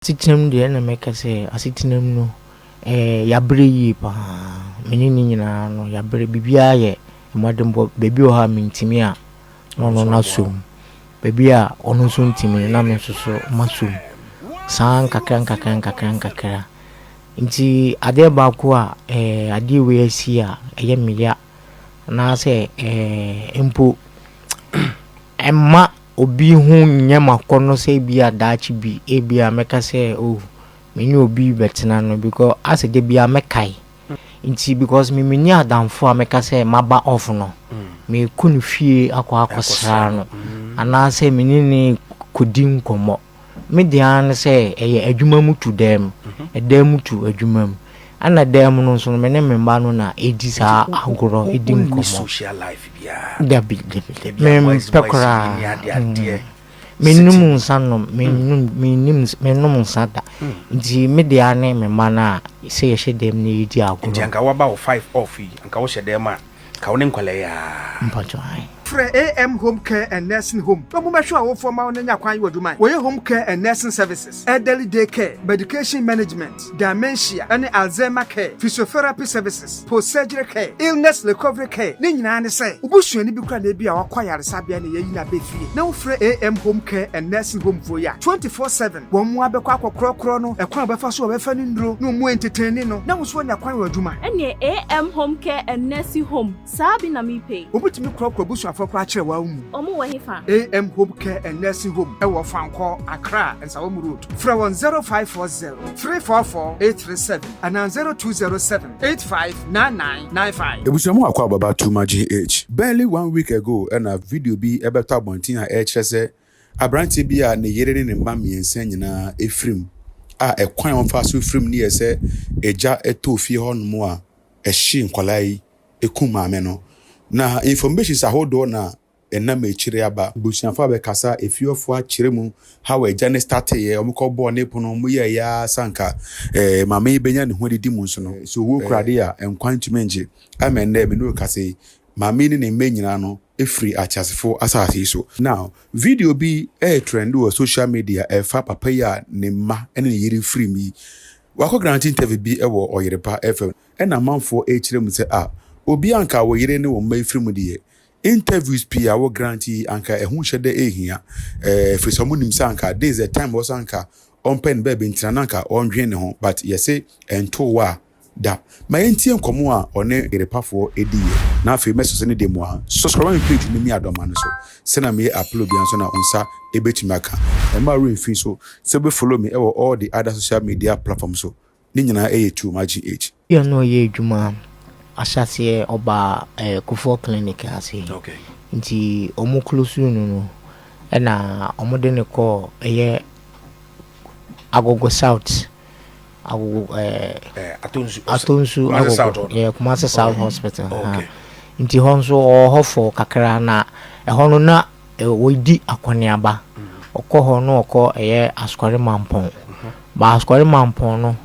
Asetena mu deɛ na mɛka sɛ asetena mu no, yɛabrɛ yie paa. Me ne ne nyinaa no yɛabrɛ. Biribiara yɛ mmɔdenbɔ. Baabi wɔ hɔ a mentumi a, na ɔno no asɔ mu. Baabi a ɔno nso ntumi no, na me nso so masɔ mu. Saa nkakra nkakra nkakra nkakra. Nti adeɛ baako a adeɛ wei asi a ɛyɛ me ya anaasɛ mpo ɛmma obi ho nyɛ m'akɔnnɔ sɛ ebia daakye bi ebia mɛka sɛ, oh, me ne obi bɛtena no, because asɛ da biara mɛkae. Nti because me menni adamfo a mɛka sɛ maba off no, mekɔ ne fie akɔsra no anaasɛ me ne no kɔdi nkɔmmɔ. Me deɛ ara ne sɛ ɛyɛ adwuma mu to dan mu, ɛdan mu to adwuma mu. Ɛna dan mu no nso no, me ne me mma no na ɛdi saa agorɔ, ɛdi Wonni nkɔmmɔ. social life biara? Dabi, dabi, dabi. Ebi a boys Mempɛ boys koraa. bi ne ade adeɛ. Mennom nsa nom, mennom, mennim, mennom nsa da. Nti me deɛ ara ne me mma no a sɛ yɛhyɛ dan mu na yɛdi agorɔ. Nti anka woaba wo 5 off yi, anka wohyɛ dan mu a, ka wo ne nkwadaa yi ara. Mpatwɔ, ae. Frɛ AM Home Care and Nursing Home na wɔmmɛhwɛ w'awofoɔ mma wo no nya kwan yɛ w'adwuma. Wɔyɛ home care and nursing services, elderly day care, medication management, dementia ne Alzheimer care, physiotherapy services, post-surgery care, illness recovery care. Ne nyinaa ne sɛ, wo busuani bi koraa na ebia wakɔ ayaresabea na yɛayi no aba fie na wofrɛ AM Home Care and Nursing Home foɔ yi a, 24/7 wɔn mmoa bɛkɔ akɔkorɔkorɔ no, ɛkwan a wɔbɛfa so a wɔbɛfa no nnuro na wɔn entertain no na wo nso woanya kwan wɔ adwuma. Ɛneɛ AM Home Care and Nursing Home saa bi na mepɛ yi. Wɔbɛtumi korɔkorɔ abusuafoɔ koraa kyerɛ wɔn mu. Ɔmo wɔ hefa? AM Home Care and Nursing Home ɛwɔ Fankɔ, Accra, Nsawam Road. Frɛ wɔn 0540 344 837 anaa 0207 859995. Ebusuamu akɔ ababa Tuma GH. Barely one week ago ɛna video bi ɛbɛtɔ abɔnten a ɛrekyerɛ sɛ aberanteɛ bi a ne yere ne ne mma mmiɛnsa nyinaa efirim a ɛkwan a wɔfa so firim no yɛ sɛ egya ɛtɔ fie hɔnom a ɛhye nkwadaa yi ekum maame no. Na informations ahodoɔ na ɛnam akyire aba. Abusuafo abɛkasa, efiefo akyerɛ mu how agya ne starteeɛ, wɔn kɔ bɔɔ ne pono, wɔn yɛɛ ya sanka maame yi bɛnya ne ho adidi mu nso no. Sɛ owuo kura adeɛ a, nkwa ntumi ngye. Ama nnɛ me ne wo kasa yi, maame yi ne ne mma nyinaa no efiri ateasefo asase yi so. Now, video bi ɛyɛ trend wɔ social media ɛfa papa yi a ne mma ne ne yere firi mu yi. Wakɔ grant interview bi ɛwɔ Ɔyerepa FM, ɛna amanfoɔ ɛrekyerɛ mu sɛ, ah, obi anka wɔ yere ne wɔn mma efiri mu deɛ, interviews pii a wɔ grant yi anka ɛho hyɛ dɛ ehia firi sɛ ɔmo nim sɛ anka this is the time wɔ sɛ anka ɔmpɛ ne baabi ntena na anka ɔndwen ne ho, but yɛsɛ ɛnto wɔ a da. Ma yɛntie nkɔmɔ a ɔne Yerepafoɔ edi yɛ, na afei mɛsɔsɔ ne de mu a subscribe mi page no mi adɔma no so sɛnea meyɛ upload bi nso na wo nsa ebetumi aka. Ɛma remfi so sɛ wobɛ follow me ɛwɔ all the other social media platforms so, ne nyinaa ɛyɛ Tuma GH. Yɛ no ɔyɛ adwuma ahyɛseɛ ɔbaa Kufuor Clinic ase. Nti ɔmo close no, ɛna ɔmo de ne kɔɔ ɛyɛ Agogo South, Agogo Atonsu. Atonsu. Kumasi South Agogo hɔ no. Yɛ Kumasi South Hospital. Okay. Ha. Nti hɔ nso ɔwɔ hɔ fɔ kakra na ɛhɔ no na wɔdi akɔneaba. Ɔkɔ hɔ no, ɔkɔ ɛyɛ Asokore Mampɔn ba. Asokore Mampɔn no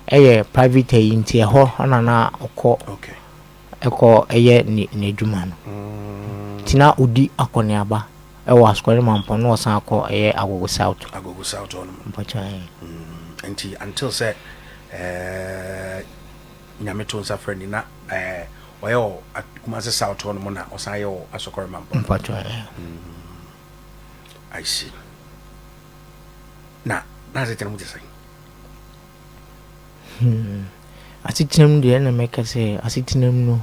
ɛyɛ private ayi, nti ɛhɔ ɛna na ɔkɔ ɛkɔ ɛyɛ ne n'adwuma no. Nti na ɔdi akɔneaba ɛwɔ Asokore Mampɔn na ɔsan kɔ ɛyɛ Agogo South. Agogo South hɔ nom. Mpɔkyɛ. Nti until sɛ Nyame to nsa frɛ ni na ɔyɛ wɔ Kumasi South hɔ nom na ɔsan yɛ wɔ Asokore Mampɔn. Mpɔkyɛ. I see. Na asetena mu te sɛn? Asetena mu deɛ na mɛka sɛ asetena mu no,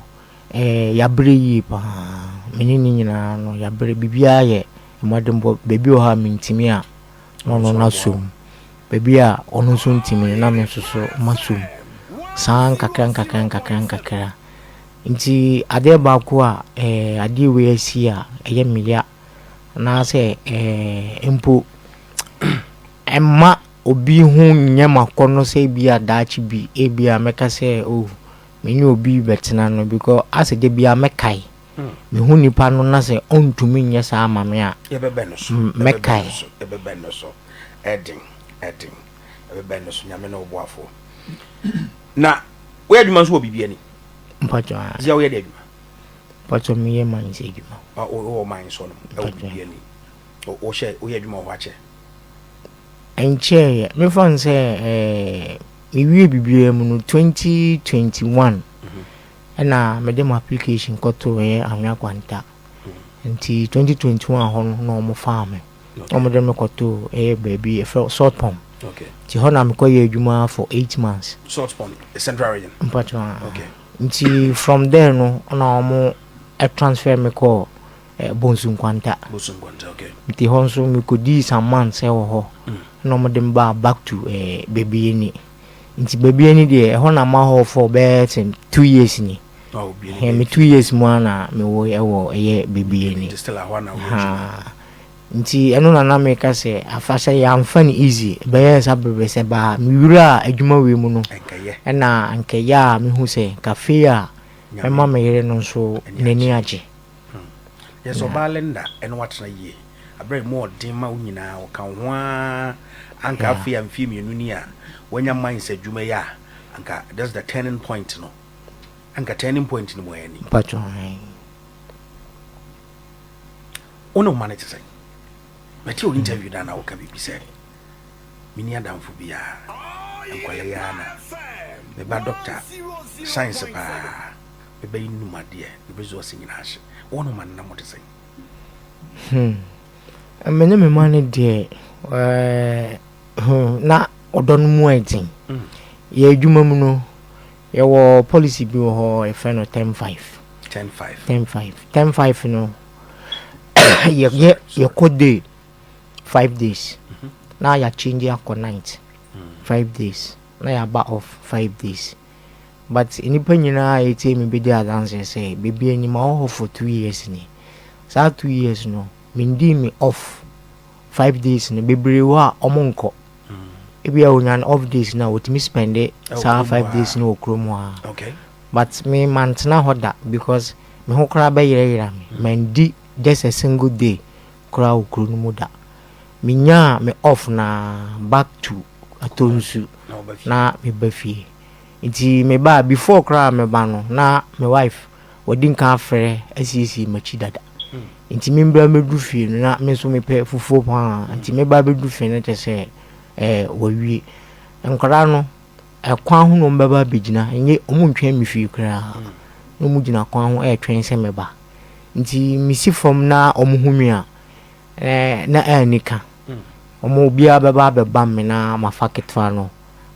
yɛabrɛ yie paa. Me ne ne nyinaa no yɛabrɛ. Biribiara yɛ mmɔdenbɔ. Baabi wɔ hɔ a mentumi a, na ɔno no asɔ mu. Baabi a ɔno nso ntumi no, na me nso so masɔ mu. Saa nkakra nkakra nkakra nkakra. Nti adeɛ baako a adeɛ wei asi a ɛyɛ me ya anaasɛ mpo ɛmma obi ho nyɛ m'akɔnnɔ sɛ ebia daakye bi ebia mɛka sɛ, oh, me ne obi bɛtena no, because asɛ da biara mɛkae. Mehu nipa no na sɛ ɔntumi nyɛ saa ama me a, Yɛbɛbɛn no so. Mɛkae. Yɛbɛbɛn no so, yɛbɛbɛn no so. Ɛden ɛden, yɛbɛbɛn no so. Nyame ne ɔboafoɔ. Na woyɛ adwuma nso wɔ biribi ani? Mpatwɔ. Zia, woyɛ de adwuma? Mpatwɔ, meyɛ mines adwuma. Wowɔ mine so no ɛwɔ Mpatwɔ. biribi ani? Wohyɛ woyɛ adwuma wɔ hɔ akyɛ? Ɛnkyɛeɛ. Memfa no sɛ eh, mewie biribiara mu no 2021 ɛna mede m'application kɔtoo ɛyɛ Anwea Kwanta. Nti 2021 hɔ no na wɔn faa me. Wɔn de me kɔtoo ɛyɛ baabi yɛfrɛ Salt Pond. Nti hɔ na mekɔyɛ adwuma for 8 months. Salt Pond, Central Region. Mpatwa. Nti from there no na wɔn transfer me kɔɔ Bonsu Nkwanta. Bonsu Nkwanta, okay. Nti hɔ nso mekɔdii some months ɛwɔ hɔ. Na wɔn de me baa back to Bibiani. Nti Bibiani deɛ, ɛhɔ na ma hɔ for bɛyɛ sɛ 2 years ni. Oh, Ɛhɛn, me 2 years mu ara na mewɔ ɛwɔ ɛyɛ Bibiani. Nti still ahɔ na wɔyɛ adwuma. Ha. Nti ɛno na na meka sɛ afa sɛ yɛamfa no easy, ɛbɛyɛ nsa bebree sɛ baa mewura adwuma wei mu no, Ɛnkɛyɛ. ɛna nkɛyɛ a mehu sɛ nka afei a mɛma me yere no nso n'ani agye. Yɛ sɛ ɔbaa Linda ɛne watena yie aberɛ mu ɔden ma wo nyinaa, ɔka wo ho ara anka afei a mfie 2 ni a wanya mines adwuma yi a, anka that's the turning point no, anka turning point no mu ani. Mpatwɔ hɛn. Wo ne wo ma no te sɛn? Mɛte wo interview da na woka biribi sɛ menni adamfo biara, nkwala yi ara na meba doctor science paa, mebɛyi num adeɛ ne results nyinaa hye. Wo ne wo ma no na mote sɛn? Me ne me ma no deɛ, na ɔdɔ no mu ɛden. Yɛ adwuma mu no, yɛwɔ policy bi wɔ hɔ, yɛfrɛ no 10-5. 10-5. 10-5. 10-5 no, yɛyɛ yɛkɔ day 5 days na yɛachange akɔ night 5 days na yɛaba off 5 days. But nnipa nyinaa a yɛtie me bɛdi adanseɛ sɛ baabi anim a wɔ hɔ for 2 years ni. Saa 2 years no, mendii me off 5 days no. Bebree wɔ a ɔmo nkɔ. Ebi a onya no off days na wɔtumi spend saa 5 days no wɔ kurom hɔ a. But me mantena hɔ da because me ho koraa bɛyerɛyerɛ me. Mandi just a single day koraa wɔ kuro no mu da. Menyaa me off na back to Atonsu na meba fie. Nti meba before koraa meba no, na me wife wɔdi nka afrɛ asiesie m'akyi dada. Nti membra mɛdu fie no, na me nso mepɛ fufuo paa. Nti meba bɛdu fie no, kyɛ sɛ wɔawie. Nkwadaa no, ɛkwan ho na wɔn bɛba abɛgyina, nye wɔn ntwɛn me fie koraa. Na wɔn gyina kwan ho ɛretwɛn sɛ meba. Nti mesi fam na wɔn hu me a, na ɛyɛ ka. Wɔn obiara bɛba abɛbam me na mafa ketewa no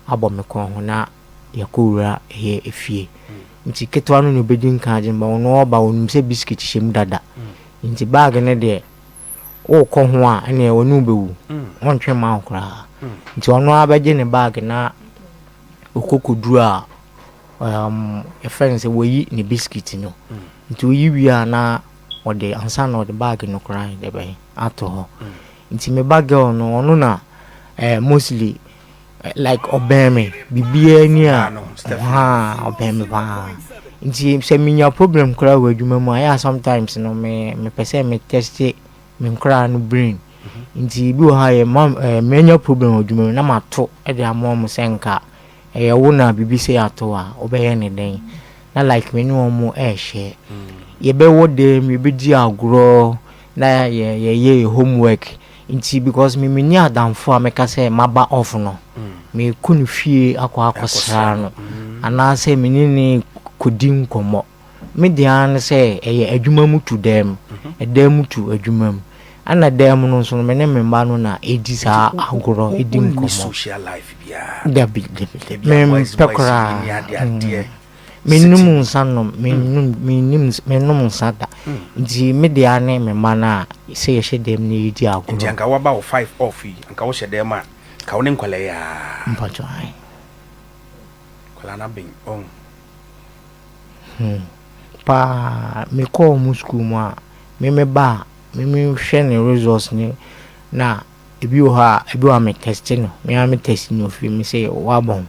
abɔ me kɔn ho na yɛkɔwura ɛyɛ efie. Nti ketewa no na obɛdi nkan agye me ba, ɔno ɔba, onim sɛ biscuit hyɛ mu dada. Nti bag no deɛ, wokɔ ho a, ɛneɛ ɔne wo bɛwu. Ɔntwe mma wo koraa. Nti ɔno ara bɛgye ne bag na ɔkɔ kɔduru a, yɛfrɛ no sɛ wayi ne biscuit no. Nti oyi wie a, na ɔde ansa na ɔde bag no koraa de bɛn ato hɔ. Nti me ba girl no, ɔno na mostly like ɔbɛn me biribiara ni a ɔbɛn me paa. Nti sɛ menya problem koraa wɔ adwuma mu a, ɛyɛ a sometimes no me mepɛ sɛ me test me nkoraa no brain. Nti bi wɔ hɔ a yɛ ma menya problem wɔ adwuma mu na mato de ama wɔn sɛ nka ɛyɛ wo na biribi sɛ ato a, wobɛyɛ ne dɛn? Na like me ne wɔn ɛɛhyɛ. Yɛbɛwɔ dan mu, yɛbɛdi agorɔ na yɛ yɛyɛ yɛ homework. Nti because me menni adamfo a mɛka sɛ maba off no, mekɔ ne fie akɔ akɔsra no anaasɛ me ne ne kɔdi nkɔmmɔ. Me deɛ ara ne sɛ ɛyɛ adwuma mu to dan mu, ɛdan mu to adwuma mu. Ɛna dan mu no nso no, me ne me mma no na ɛdi saa agorɔ, ɛdi Wonni nkɔmmɔ. social life biara? Dabi, dabi, dabi. Ebi a boys Mempɛ boys bi koraa. ne ade adeɛ. Mennom nsa nom, mennom, mennim, mennom nsa da. Nti me deɛ ara ne me mma no a sɛ yɛhyɛ dan mu na yɛdi agorɔ. Nti anka woaba wo five off yi, anka wohyɛ dan mu a, nka wo ne nkwadaa yi aa. Mpatwɔ ae. Nkwadaa no aben, ɔn. Paa, mekɔɔ ɔmo school mu a, me me ba a, me mehwɛ ne results ne na ebi wɔ hɔ a, ebi wɔ hɔ a me test no, me ara me test no ofie, me sɛ wabɔn.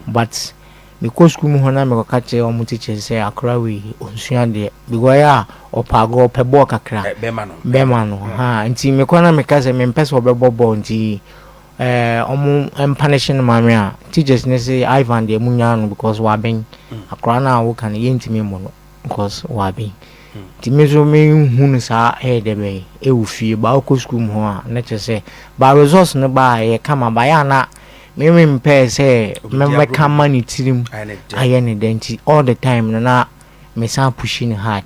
But mekɔ school mu hɔ na mekɔka kyerɛ ɔmo teachers sɛ akora wei onsua adeɛ because ɛyɛ a ɔpɛ agorɔ, ɔpɛ bɔɔl kakra. Bɛrima no. Bɛrima no, ha. Nti mekɔ na meka sɛ mempɛ sɛ ɔbɛbɔ bɔɔl nti ɔmo mpunish no ma me a, teachers ne sɛ Ivan deɛ munyaa no because waben. Akora no a woka no, yɛntumi mmɔ no because waben. Nti me nso menhu no saa ɛyɛ dɛ bɛn ɛwɔ fie ba wokɔ sukuu mu hɔ a na kyerɛ sɛ ba results no ba a ɛyɛ kama ba yɛ a na me mempɛɛ sɛ mɛka ma ne tirim ayɛ ne dɛ nti all the time no na mesan pushi no hard.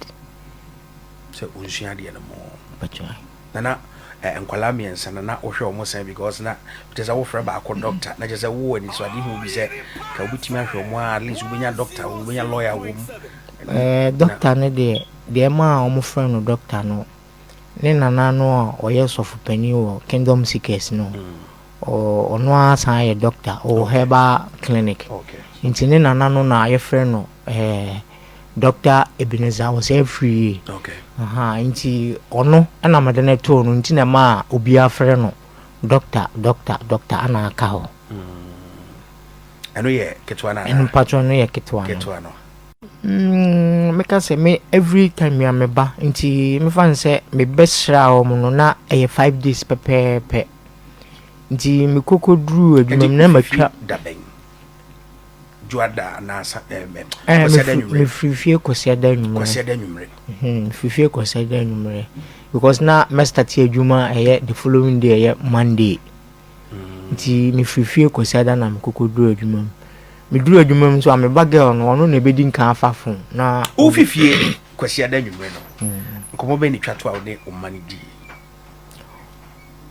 Sɛ ɔnsua adeɛ no more. Na na nkwadaa mmiɛnsa no na wohwɛ wɔn sɛn because na kyerɛ sɛ wofrɛ baako doctor na kyerɛ sɛ wowɔ anisoadehu bi sɛ ka wobɛtumi ahwɛ wɔn a at least wobɛnya doctor wobɛnya lawyer wɔ mu. Eh, doctor no deɛ deɛ ɛma a wɔfrɛ no doctor no ne nana no a ɔyɛ sɔfopanin wɔ Kingdom Seekers no ɔno ara san yɛ doctor ɔwɔ herbal clinic nti ne nana no na yɛfrɛ no eh, Doctor Ebenezer Osei Afriyie. Okay. Aha, nti ɔno na mede no too no nti na ɛma obiara frɛ no doctor, doctor, doctor ana aka hɔ. Mm. Ɛno yɛ ketewa no anaa? Ɛno mpatwɔ no yɛ ketewa no. Ketewa no. Mm, meka sɛ me every time a meba nti mefa no sɛ mebɛsra wɔn no na ɛyɛ 5 days pɛpɛɛpɛ nti mekɔkɔduruu adwuma mu na matwa. Dabɛn. Dwoada anaa sa ɛɛ mɛ. Kwasiada anwummerɛ. Mefiri fie Kwasiada anwummerɛ. Kwasiada anwummerɛ. Mhm, mefiri fie Kwasiada anwummerɛ because na mɛ start adwuma ɛyɛ the following day ɛyɛ Monday. Mm. Nti mefiri fie Kwasiada na mekɔkɔ duru adwuma mu. Meduru adwuma mu nso a meba girl no ɔno na ebedi nkan afa phone na. Wofi fie Kwasiada anwummerɛ no. Mm. Nkɔmɔ bɛn na etwa to a wo ne wo mma no dii?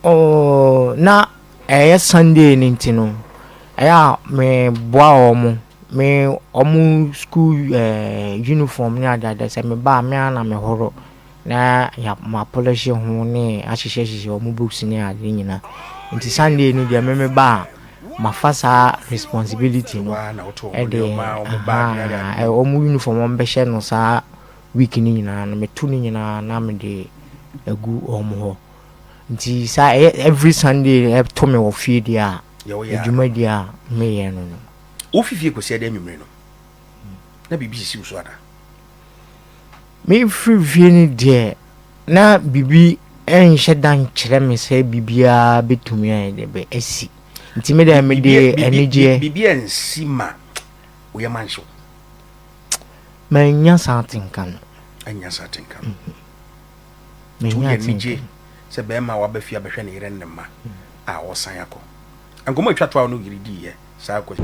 Oh, na ɛyɛ Sunday no nti no, ɛyɛ a meboa wɔn. Me wɔn school eh, uniform ne adeade sɛ meba a me ara na mehoro na ya mapolish ho ne ahyehyɛhyehyɛ wɔn books ne ade nyinaa. Nti Sunday no deɛ me meba a mafa saa responsibility no ɛde ahaa wɔn uniform wɔn bɛhyɛ no saa week no nyinaa no meto no nyinaa na mede agu wɔn hɔ. Nti saa ɛyɛ every Sunday ɛto me wɔ fie deɛ a adwuma a meyɛ no no. Wofi fie kɔsi ɛdɛ anwummere no na biribi sisi wo so ana? Mefiri fie no deɛ na biribi nhyɛ da nkyerɛ me sɛ biribiara bɛtumi ayɛ dɛ bɛ asi. Nti me deɛ mede anigyeɛ. Biribi ansi ma wo yam anhye wo? Mannya saa atenka no. Annya saa atenka no. Nti wode anigye sɛ bɛrima a waba fie abɛhwɛ ne yere ne ne mma a ɔresan akɔ. Nkɔmmɔ a ɛtwa to a wo ne wo yere diiɛ saa kwasi.